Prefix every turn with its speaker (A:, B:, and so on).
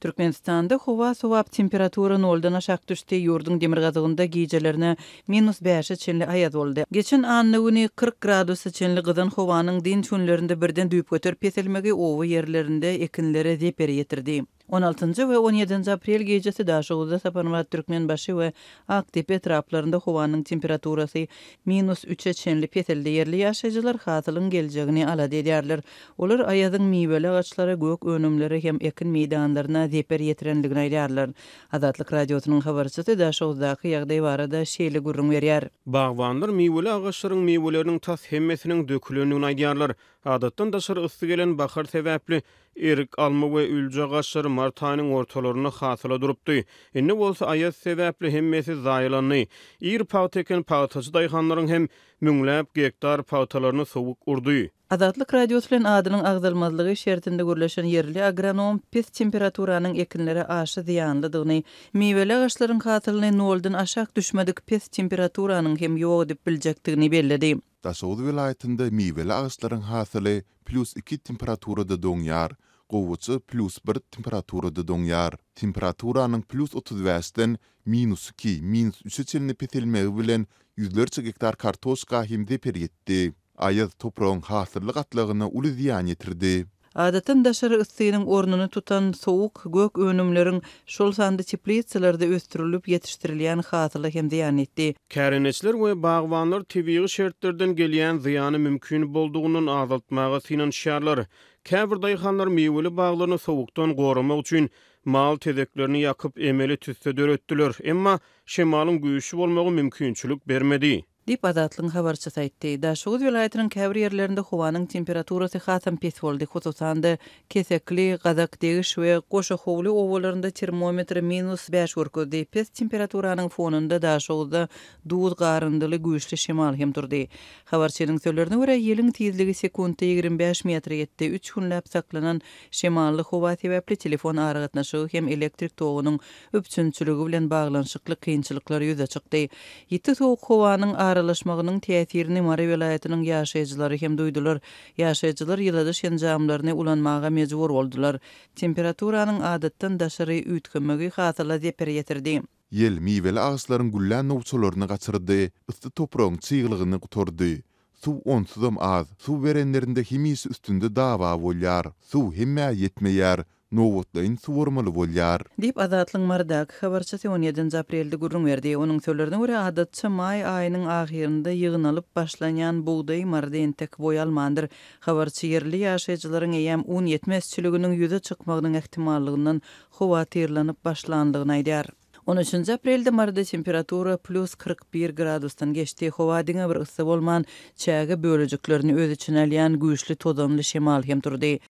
A: Türkmenistanda howa sowap, temperatura noldan aşak düşdi, ýurduň demirgazygynda gijelerine minus bäşe çenli aýaz boldy. Geçen anna güni 40 gradusa çenli gyzan howanyň dynç günlerinde birden düýpgöter peselmegi oba ýerlerinde ekinlere zeper ýetirdi. On altynjy we on ýedinji aprel gijesi Daşoguzda, Saparmyrat Türkmenbaşy we Akdepe etraplarynda howanyň temperaturasy minus üçe çenli peseldi. Ýerli ýaşaýjylar hasylyň geljegini alada edýärler. Olar aýazyň miweli agaçlara, gök önümlere hem ekin meýdanlaryna zeper ýetirendigini aýdýarlar. Azatlyk Radiosynyň habarçysy Daşoguzdaky ýagdaý barada şeýle gürrüň berýär.
B: Bagbanlar miweli agaçlaryň miweleriniň tas hemmesiniň dökülendigini aýdýarlar. Adatdan daşary yssy gelen bahar sebäpli, erik, alma we ülje agaçlary mart aýynyň ortalarynda hasyla durupdy. Indi bolsa aýaz sebäpli hemmesi zaýalandy. Ir pagta eken pagtaçy daýhanlaryň hem müňläp gektar pagtalaryny sowuk urdy.
A: Azatlyk Radiosy bilen adynyň agzalmazlygy şertinde gürleşen ýerli agronom pes temperaturanyň ekinlere aşa zyýanlydygyny, miweli agaçlaryň hasylyny noldan aşak düşmedik pes temperaturanyň hem ýok edip biljekdigini belledi.
C: Daşoguz welaýatynda miweli agaçlaryň hasyly plýus iki temperaturada doňýar, gowaça plýus bir temperaturada doňýar. Temperaturanyň plýus 35-den minus iki, minus üçe çenli peselmegi bilen ýüzlerçe gektar kartoşka hem zeper ýetdi. Aýaz topragyň hasylly gatlagyna uly zyýan ýetirdi.
A: Adatdan daşary yssynyň ornuny tutan sowuk gök önümleriň, şol sanda teplitsalarda ösdürilip ýetişdirilýän hasyla hem zyýan ýetdi.
B: Kärendeçiler we bagbanlar tebigy şertlerden gelýän zyýany mümkin boldugyndan azaltmaga synanyşýarlar. Käbir daýhanlar miweli baglaryny sowukdan goramak üçin mal tezeklerini ýakyp, emeli tüsse döretdiler. Emma şemalyň güýçli bolmagy mümkinçilik bermedi.
A: Diýip, Azatlygyň habarçysy aýtdy. Daşoguz welaýatynyň käbir ýerlerinde howanyň temperaturasy hasam pes boldy. Hususan-da, Kesekli, Gazakdegiş we Goşahowly obalarynda termometr minus bäş görkezdi. Pes temperaturanyň fonunda Daşoguzda duz garyndyly güýçli şemal hem turdy. Habarçynyň sözlerine görä, ýeliň tizligi sekuntda 25 metre ýetdi. Üç günläp saklanan şemally howa sebäpli telefon aragatnaşygy hem elektrik togunyň üpjünçiligi bilen baglanyşykly kynçylyklar ýüze çykdy. Ýiti sowuk howanyň aralaşmagynyň täsirini Mary welaýatynyň ýaşaýjylary hem duýdular. Ýaşaýjylar ýyladyş enjamlaryny ulanmaga mejbur boldular. Temperaturanyň adatdan daşary üýtgemegi hasyla zeper ýetirdi.
C: Ýel miweli agaçlaryň güllän nowçalaryny gaçyrdy, yssy topragyň çyglygyny gutardy. Suw onsuzam az, suw berenlerinde hemişe üstünde dawa bolýar. Suw hemmä ýetmeýär, nobatlaýyn suwarmaly bolýar.
A: Diýip, Azatlygyň Marydaky habarçysy on ýedinji aprelde gürrüň berdi. Onuň sözlerine görä, adatça maý aýynyň ahyrynda ýygnalyp başlanýan bugdaý Maryda entek boý almandyr. Habarçy ýerli ýaşaýjylaryň eýýäm un ýetmezçiliginiň ýüze çykmagynyň ähtimallygyndan howatyrlanyp başlandygyny aýdýar. On üçünji aprelde Maryda temperatura plýus 41 gradusdan geçdi. Howa diňe bir yssy bolman, çäge bölejiklerini öz içine alýan güýçli tozanly şemal hem turdy.